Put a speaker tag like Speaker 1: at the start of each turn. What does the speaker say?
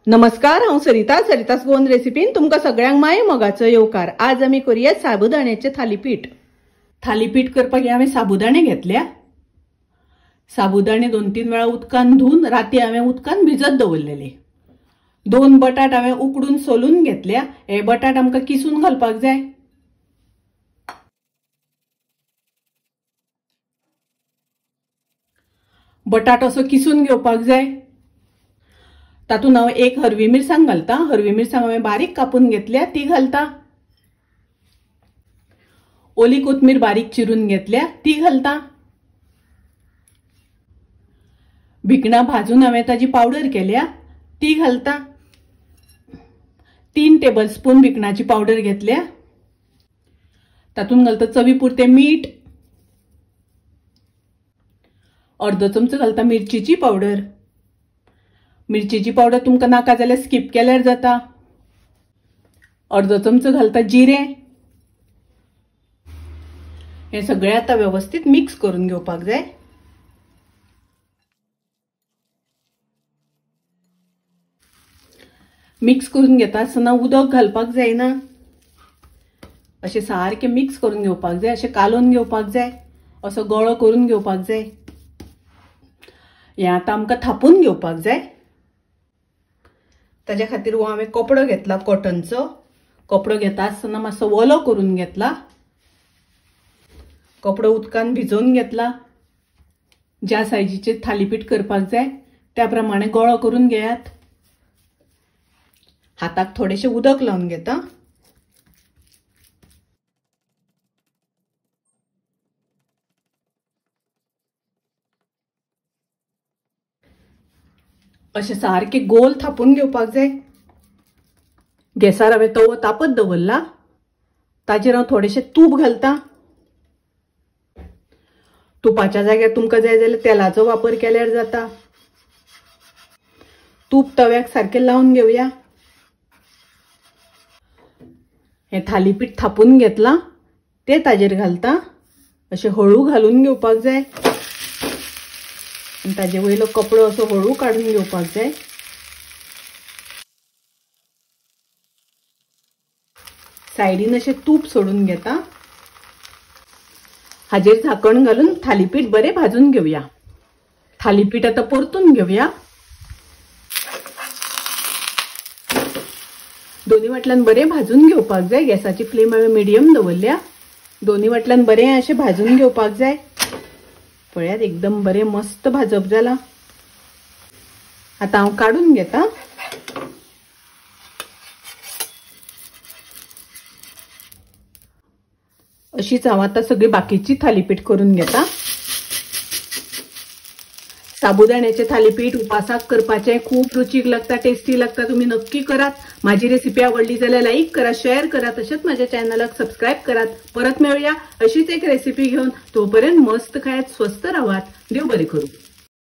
Speaker 1: नमस्कार, हांव सरिता, सरितास गोवन रेसिपीन तुमकां सगळ्यांक माय मोगाचो येवकार। आज आमी करूया साबुदाण्याचें थालीपीठ। थालीपीठ करपाक हांवें साबुदाणे घेतल्या। साबुदाणे 2-3 वेळा उदकान धुवन राती हांवें उदकान भिजत दवरलेले। 2 बटाट हांवें उकडून सोलून घेतल्या। हे बटाट आमकां किसून घालपाक जाय। बटाट असो किसून घेवपाक जाय। तातूंत हांव एक हरवी मिरसांग घालता। हरवी मिरसांग हांवें बारीक कापून घेतल्या ती घालता। ओली कोथमीर बारीक चिरून घेतल्या ती घालता। भिकणां भाजून हांवें ताजी पावडर केल्या ती घालता। 3 टेबलस्पून भिकणाची पावडर घेतल्या। तातूंत घालता चवी पुरतें मीठ, अर्दो चमचो घालता मिरचीची पावडर। मिरचीची पावडर तुमकां नाका जाल्यार स्किप केल्यार जाता। अर्दो चमचो घालता जिरें। हें सगळें आतां वेवस्थीत मिक्स करून घेवपाक जाय। मिक्स करून घेता आसतना उदक घालपाक जायना, अशें सारकें मिक्स करून घेवपाक जाय। अशें कालोवन घेवपाक जाय, असो गळो करून घेवपाक जाय। हें आतां आमकां थापून घेवपाक जाय। ताज्या खातीर हो हांवें कपडो घेतला, कॉटनचो कपडो घेता आसतना मातसो ओलो करून घेतला। कपडो उदकान भिजोवन घेतला। ज्या सायजीचेर थालीपीठ करपाक जाय त्या प्रमाणे गळो करून घेयात। हाताक थोडेशें उदक लावन घेता। अशें सारकें गोल थापून घेवपाक जाय। गॅसार हांवें तवो तापत दवरला, ताजेर हांव थोडेशें तूप घालता। तुपाच्या जाग्यार तुमकां जाय जाल्यार तेलाचो वापर केल्यार जाता। तूप तव्याक सारकें लावन घेवया। हें थालीपीठ थापून घेतलां तें ताजेर घालता। अशें हळू घालून घेवपाक जाय आनी ताजे वयलो कपडो असो हळू काडून घेवपाक जाय। सायडीन अशें तूप सोडून घेता। हाजेर झाकण घालून थालीपीठ बरें भाजून घेवया। थालीपीठ आतां परतून घेवया। दोन्ही वाटल्यान बरें भाजून घेवपाक जाय। गॅसाची फ्लेम हांवें मिडियम दवरल्या। दोन्ही वाटल्यान बरें अशें भाजून घेवपाक जाय। पळयात एकदम बरें मस्त भाजप जालां। आतां हांव काडून घेता। अशीच हांव आतां सगळी बाकीची थालीपीठ करून घेता। साबुदाण्याचे थालीपीठ उपासाक करपाचें खूब रुचीक लागता, टेस्टी लागता। तुमी नक्की करात। माझी रेसिपी आवडली जाल्यार लाईक करा, शेअर करा, तशेंच माझ्या चॅनलाक सबस्क्राईब करात। परत मेळुया अशीच एक रेसिपी घेवन। तोपर्यंत मस्त खायात, स्वस्थ रावात। देव बरें करूं।